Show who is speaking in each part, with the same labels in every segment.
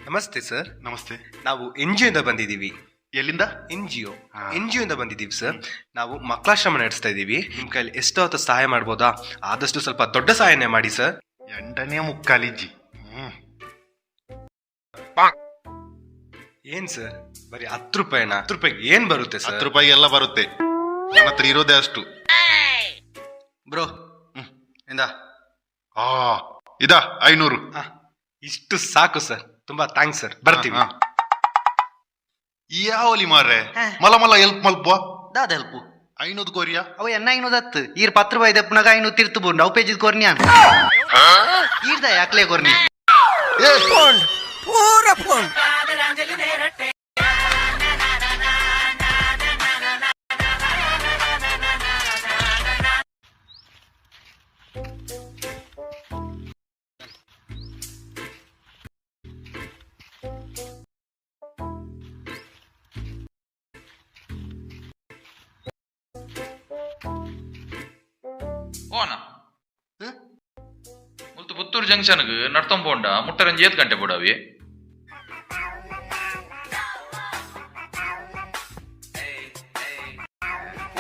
Speaker 1: Namaste sir.
Speaker 2: Namaste.
Speaker 1: ನಾವು ಎನ್ G ಇಂದ ಬಂದಿದ್ದೀವಿ.
Speaker 2: ಎಲ್ಲಿಂದ?
Speaker 1: ಎನ್ ಜಿ ಒ, ಎನ್ ಜಿ ಇಂದ ಬಂದಿದ್ದೀವಿ ಸರ್. ನಾವು ಮಕ್ಕಳಾಶ್ರಮ ನಡೆಸ್ತಾ ಇದ್ದೀವಿ. ನಿಮ್ಮ ಕೈಲಿ ಎಷ್ಟೋ ಹೊತ್ತು ಸಹಾಯ ಮಾಡ್ಬೋದಾ? ಆದಷ್ಟು ಸ್ವಲ್ಪ ದೊಡ್ಡ ಸಹಾಯನೇ ಮಾಡಿ ಸರ್.
Speaker 2: ಎಂಟನೇ ಮುಕ್ಕಾಲಿಜ್ಜಿ. ಹ್ಮ್.
Speaker 1: ಏನ್ ಸರ್, ಬರೀ 10 ರೂಪಾಯಿನಾ? 10 ರೂಪಾಯಿಗೆ ಏನ್ ಬರುತ್ತೆ ಸರ್?
Speaker 2: 10 ರೂಪಾಯಿ ಎಲ್ಲ ಬರುತ್ತೆ. ನನ್ನ ಹತ್ರ ಇರೋದೇ ಅಷ್ಟು.
Speaker 1: ಬ್ರೋ, ಇಂದ.
Speaker 2: ಆ, ಇದಾ 500.
Speaker 1: ಇಷ್ಟು ಸಾಕು ಸರ್. ತುಂಬಾ thanks sir, ಬರ್ತೀವಿ.
Speaker 2: ಹಾ. ಯಾವಲಿ ಮಾರ್ರೆ, ಮಲ ಮಲ ಎಲ್ಪ್ ಮಲ್ಪ.
Speaker 3: ದಾದ ಹೆಲ್ಪು?
Speaker 2: 500 ಕೊರಿಯಾ.
Speaker 3: ಅವ ಎನ್ನ 500 ಹತ್ತು ಈರ್ 10 ರೂಪಾಯಿ ದಪ್ಪನಾಗ 500 ತಿರ್ತು ಬುಂಡು. ಅವು ಪೇಜಿದ್ ಕೊರ್ನ್ಯಾನ್ ಈರ್ದ ಯಾಕ್ಲೆ ಕೊರ್ನಿ?
Speaker 2: ಏ.
Speaker 4: ಓನ ಮುಲ್ತು ಪುತ್ತೂರು ಜಂಕ್ಷನ್ಗ್ ನಡ್ತೊಂಬೋಂಡ ಮುಟ್ಟರಂಜಿ ಏತ್ ಗಂಟೆ ಬೋಡಾವಿ?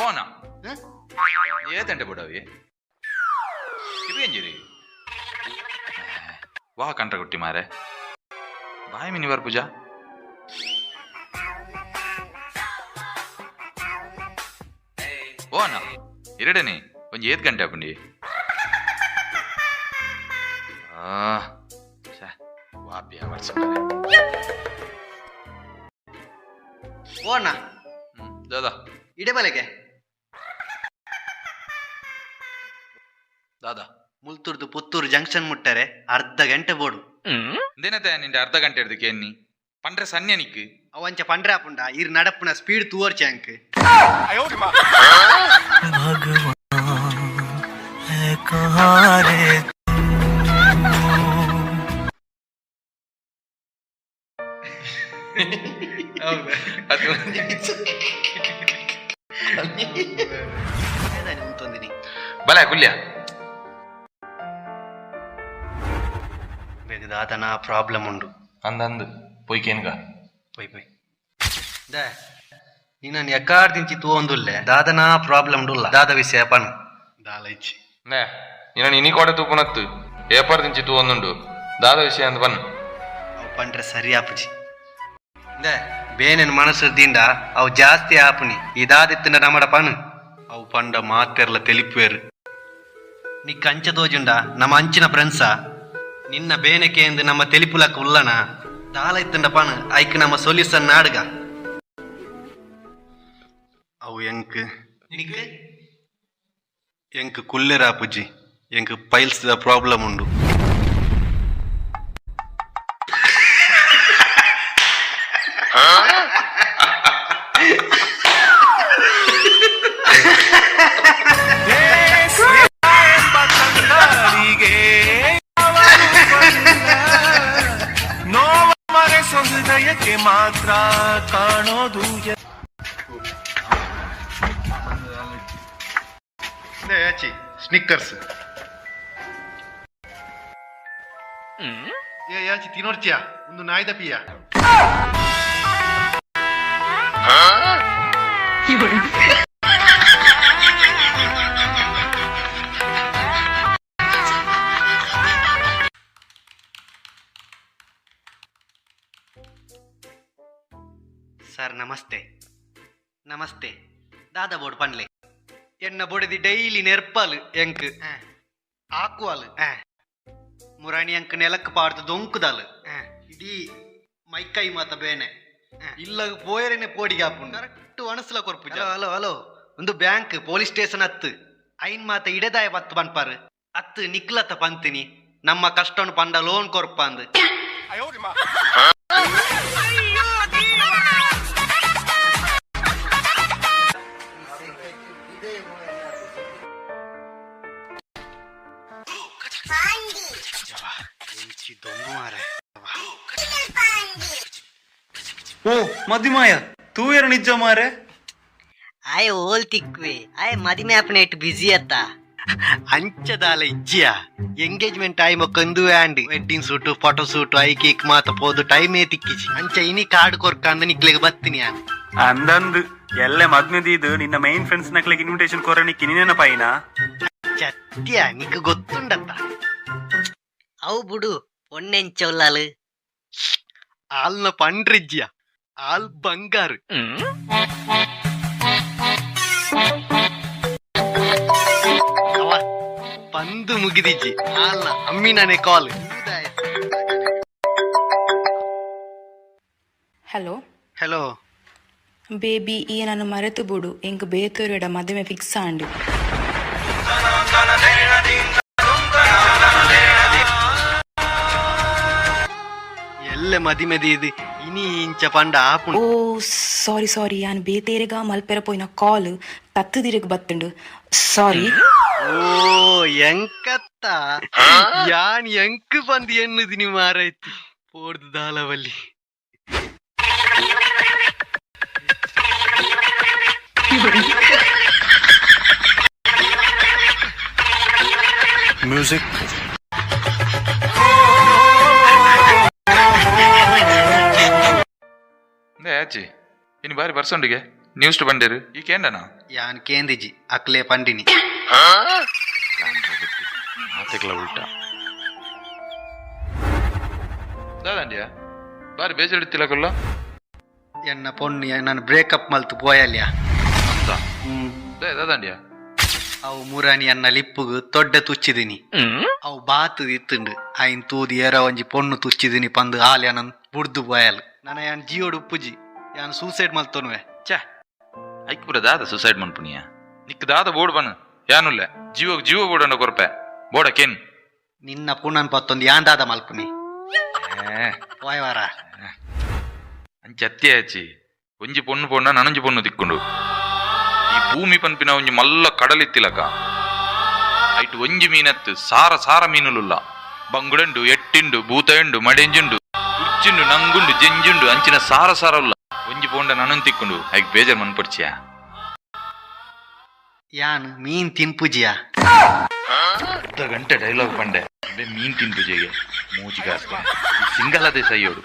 Speaker 4: ಓನ ಏತ್ ಗಂಟೆ ಬೋಡಾವಿ? ಇವೇಂಜಿರಿ ವಾ ಕಂಟ್ರ ಗುಟ್ಟಿ ಮಾರೆ ಬಾಯ್ ಮಿನಿ ಬರ್ ಪೂಜಾ. ಓನ ಎರಡನೇ ಒಂಜಿ ಏತ್ ಗಂಟೆ ಆಪುಂಡಿ? ಆ, ಛೆ, ವಾ ಬ್ಯಾವರ್ಸ್ ಮಾರ್ರೆ.
Speaker 3: ಓಣ.
Speaker 4: ಹ್ಮ್, ದಾದಾ.
Speaker 3: ಇಡೆ ಬಲೆಗೆ.
Speaker 4: ದಾದಾ.
Speaker 3: ಮುಲ್ತುರ್ದು ಪುತ್ತೂರು ಜಂಕ್ಷನ್ ಮುಟ್ಟರೆ ಅರ್ಧ ಗಂಟೆ ಬೋಡು.
Speaker 4: ಇಂದೇನತೆ ನಿಂಡೆ ಅರ್ಧ ಗಂಟೆ ಹಿಡ್ದಕ್ಕೆ ಎನ್ನಿ ಪಂಡ್ರೆ ಸನ್ಯ ನಿಕ್ಕು.
Speaker 3: ಅವಂಚ ಪಂಡ್ರೆ ಆಪುಂಡ? ಈರ್ ನಡಪುನ ಸ್ಪೀಡ್ ತೂವರ್ಚೆ ಅಂಕ್. ಉಂತೊಂದಿನಿ.
Speaker 4: ಬಲ ಕುಲ್ಯ.
Speaker 3: ಬೇಗ ದಾದನ ಪ್ರಾಬ್ಲಮ್ ಉಂಡು.
Speaker 4: ಅಂದಂದು ಪೊಯ್ಕೇನ್ಗ.
Speaker 3: ಪೊಯ್ ಪೊಯ್ they. ನಿನ್ನ ಎಕ್ಕಾರ್ ದಿಂಚಿ ತೂವೊಂದುಲ್ಲೆ. ದಾದನ ಪ್ರಾಬ್ಲಮ್ ಉಂಡುಲ್ಲ, ದಾದ ವಿಷಯ ಪಣ್.
Speaker 2: ದಾಲ ಇಚ್ಚಿ.
Speaker 4: ನೇ ನಿನ್ನ ಇನಿ ಕೋಡೆ ತೂಪುನತ್ತು ಏಪರ್ ದಿಂಚಿ ತೂ ಒಂದುಂಡು. ದಾದ ವಿಷಯ ಅಂದ್ ಬನ್.
Speaker 3: ಅವು ಪಂಡ್ರೆ ಸರಿ ಆಪುಜಿ. ದೇ ಬೇನೆನ್ ಮನಸ್ಸು ದಿಂಡ ಅವು ಜಾಸ್ತಿ ಆಪುನಿ. ಇದಾದಿತ್ತಿನ ನಮಡ ಪಣ್.
Speaker 2: ಅವು ಪಂಡ ಮಾತೆರ್ಲ ತೆಲಿಪೇರು.
Speaker 3: ನಿಕ್ಕ ಅಂಚ ತೋಜುಂಡ ನಮ್ಮ ಅಂಚಿನ ಫ್ರೆಂಡ್ಸ? ನಿನ್ನ ಬೇನೆಕೆ ಎಂದು ನಮ್ಮ ತೆಲಿಪುಲಕ್ಕ ಉಲ್ಲನ? ದಾಲ ಇತ್ತಂಡ ಪಣ್, ಐಕ್ ನಮ್ಮ ಸೊಲ್ಯೂಷನ್ ನಾಡುಗ.
Speaker 2: ಅವು ಎಂಕ್
Speaker 3: ನಿಕ್
Speaker 2: ಎಂಕ್ ಕುಲ್ಲೆರ ಆಪುಜಿ. ಎಂಕ್ ಪೈಲ್ಸ್ the problem ಉಂಡು.
Speaker 5: ಮಾತ್ರ ಕಾಣೋದು.
Speaker 2: ಯಾಚಿ ಸ್ನಿಕ್ಕರ್ಸ್. ಏ ಯಾಚಿ ತಿನೋರ್ಚಿಯಾ ಒಂದು ನಾಯ್ದ ಪಿಯ.
Speaker 3: ಸರ್ ನಮಸ್ತೆ. ನಮಸ್ತೆ. ದಾದ ಬೋರ್ಡ್ ಪನ್ಲೆ. ಎನ್ನ ಬೊಡೆದಿ ಡೈಲಿ ನೆರ್ಪಾಲು ಎಂಕ್ ಆಕುವಾಲು. ಮುರಾಣಿ ಅಂಕ್ ನೆಲಕ್ ಪಾಡ್ದು ದೊಂಕುದಾಲು. ಇಡೀ ಮೈಕೈ ಮಾತ ಬೇನೆ. ಇಲ್ಲ ಪೋಯರೇನೆ ಪೋಡಿಗೆ ಆಪುಂಡು. ಕರೆಕ್ಟ್ ಒಣಸ್ಲ ಕೊರ್ಪು. ಹಲೋ ಹಲೋ, ಒಂದು ಬ್ಯಾಂಕ್ ಪೊಲೀಸ್ ಸ್ಟೇಷನ್ ಹತ್ತು. ಐನ್ ಮಾತ ಇಡೆದಾಯ ಪತ್ತು ಪನ್ಪಾರು ಅತ್ತು. ನಿಕ್ಲತ್ತ ಪಂತಿನಿ ನಮ್ಮ ಕಷ್ಟನು ಪಂಡ ಲೋನ್ ಕೊರ್ಪಂದು.
Speaker 6: ಓ ಮದಿಮಾಯ ತೂಯರು ನಿಜ ಮಾರೆ.
Speaker 7: ಆಯ್ ಓಲ್ ತಿಕ್ವೆ. ಆಯ್ ಮದಿಮೆ ಆಪನೇಟ್ ಬಿಸಿ ಅತ್ತ.
Speaker 3: ಅಂಚದಾಲ ಇಜ್ಜಿಯ. ಎಂಗೇಜ್ಮೆಂಟ್ ಆಯಿ ಮೊಕ್ಕಂದು and wedding shoot, photo shoot, I cake ಮಾತ ಪೋದು ಟೈಮೇ ತಿಕ್ಕಿಜಿ. ಅಂಚ ಇನಿ ಕಾರ್ಡ್ ಕೊರ್ಕಂದು ನಿಕ್ಲೆಗ್ ಬತ್ತಿನಿ ಯಾನ್.
Speaker 6: ಅಂದಂದು ಎಲ್ಲ ಮದ್ಮೆದೀದು ನಿನ್ನ ಮೈನ್ ಫ್ರೆಂಡ್ಸ್ ನಕ್ಲೆಗ್ ಇನ್ವಿಟೇಷನ್ ಕೊರ ನಿಕ್ಕಿ ನೆನಪಾಯಿನ?
Speaker 3: ಸತ್ಯ, ನಿಕ್ ಗೊತ್ತುಂಡತ್ತ?
Speaker 7: ಅವು ಬುಡು, ಪೊಣ್ಣೆಂಚ ಉಲ್ಲಾಲು?
Speaker 3: ಆಲ್ನ ಪಂಡ್ರಿಜ್ಜಿಯ, ಆಲ್ ಬಂಗಾರು. ಅವ ಬಂದು ಮುಗಿದಿಜ್ಜಿ, ಆಲ್ನ ಅಮ್ಮಿನನೆ ಕಾಲ್.
Speaker 8: ಹಲೋ.
Speaker 3: ಹಲೋ.
Speaker 8: ಬೇಬಿ, ಈ ನಾನು ಮರೆತು ಬುಡು, ಎಂಕ್ ಬೇತೊರಿಯಡ ಮದುವೆ ಫಿಕ್ಸ್ ಆಂಡ್.
Speaker 3: ಎಲ್ಲ ಮದಿಮೆದಿ ಇದು ಇನಿ ಇಂಚ ಪಂಡ ಆಪುಂಡು.
Speaker 8: ಓ ಸಾರಿ ಸಾರಿ, ಯಾನ್ ಬೇತೇರೆಗ ಮಲ್ಪೆರ ಪೋಯಿನ ಕಾಲ್ ತತ್ತುದಿರಗ್ ಬತ್ತುಂಡು, ಸಾರಿ.
Speaker 3: ಓ ಎಂಕತ್ತ, ಯಾನ್ ಎಂಕ್ ಬಂದು ಎನ್ನುದಿನಿ ಮಾರೈತಿ ಪೋರ್ದು ದಾಲವಲ್ಲಿ.
Speaker 5: ಮ್ಯೂಸಿಕ್.
Speaker 4: ಇಂದೇ ಆಚಿ ಇನ್ನು ಬಾರಿ ಬರ್ಸೊಂಡಿಗೆ ನ್ಯೂಸ್ ಬಂಡೇರು ಈ ಕೇಂಡನಾ?
Speaker 3: ಯಾನ್ ಕೇಂದಿಜಿ, ಅಕ್ಲೆ ಪಂಡಿನಿ.
Speaker 4: ಆತೆಗ್ಲ ಉಲ್ಟಾ. ದಾದಂಡಿಯಾ, ಬಾರಿ ಬೇಜಾರಿತ್ತಿಲ್ಲ?
Speaker 3: ಎನ್ನ ಪೊಣ್ಣು ನಾನು ಬ್ರೇಕಪ್ ಮಲ್ತು ಪೋಯಲ್ಯ.
Speaker 4: ಅಂತ ದಾದಂಡಿಯಾ?
Speaker 3: ಅವು ಮುರಾನಿ ಅನ್ನ ಲಿಪ್ಪುಗು ತೊಡ್ಡೆ ತುಚ್ಚಿದಿನಿ. ಅವು ಬಾತು ಇತ್ತುಂಡು. ಐನ್ ತೂದು ಏರ ಒಂಜಿ ಪೊಣ್ಣು ತುಚ್ಚಿದಿನಿ ಪಂದು ಆಲ್ ಯಾನನ್ ಬುಡ್ದು ಪೋಯಲ್. ನನ ಯಾನ್ ಜಿಯೋಡು ಉಪ್ಪುಜಿ, ಯಾನ್ ಸೂಸೈಡ್ ಮಲ್ತೊನುವೆ.
Speaker 4: ಛೇ, ಐಕ್ ಪೂರ ದಾದ ಸುಸೈಡ್ ಮನ್ಪುನಿಯ? ನಿಕ್ ದಾದ ಬೋಡ್ ಬನ್, ಯಾನುಲ್ಲೆ, ಜೀವಗ್ ಜೀವ ಬೋಡಂಡ ಕೊರ್ಪೆ, ಬೋಡ ಕೇನ್.
Speaker 3: ನಿನ್ನ ಪುನನ್ ಪತ್ತೊಂದು ಯಾನ್ ದಾದ ಮಲ್ಪುನಿ? ಪೋಯವಾರ.
Speaker 4: ಅಂಚ ಅತ್ತಿ ಆಚಿ, ಒಂಜಿ ಪೊಣ್ಣು ಪೊಣ್ಣ ನನೊಂಜಿ ಪೊಣ್ಣು ತಿಕ್ಕೊಂಡು. ಈ ಭೂಮಿ ಪನ್ಪಿನ ಒಂಜಿ ಮಲ್ಲ ಕಡಲಿತ್ತಿಲಕ, ಐಟ್ ಒಂಜಿ ಮೀನತ್ತು, ಸಾರ ಸಾರ ಮೀನುಲುಲ್ಲ. ಬಂಗುಡೆಂಡು, ಎಟ್ಟಿಂಡು, ಭೂತಯುಂಡು, ಮಡೆಂಜುಂಡು, ಉಚ್ಚುಂಡು, ನಂಗುಂಡು, ಜೆಂಜುಂಡು, ಅಂಚಿನ ಸಾರ ಸಾರ ಉಲ್ಲ. ಒಂಜಿ ಪೋಂಡ ನನೊಂದು ತಿಕ್ಕೊಂಡು, ಐಕ್ ಬೇಜಾರ್ ಮನ್ಪಡ್ಚಿಯಾ.
Speaker 3: ಯಾನ್ ಮೀನ್ ತಿನ್ಪುಜಿಯಾ.
Speaker 4: ಅರ್ಧ ಗಂಟೆ ಡೈಲಾಗ್ ಪಂಡೆ ಅದೇ ಮೀನ್ ತಿನ್ಪುಜೆಗೆ ಮೂಜಿಗಾಸ್ತೆ. ಸಿಂಗಲ್ ಅದೇ ಸೈಯೋಡು.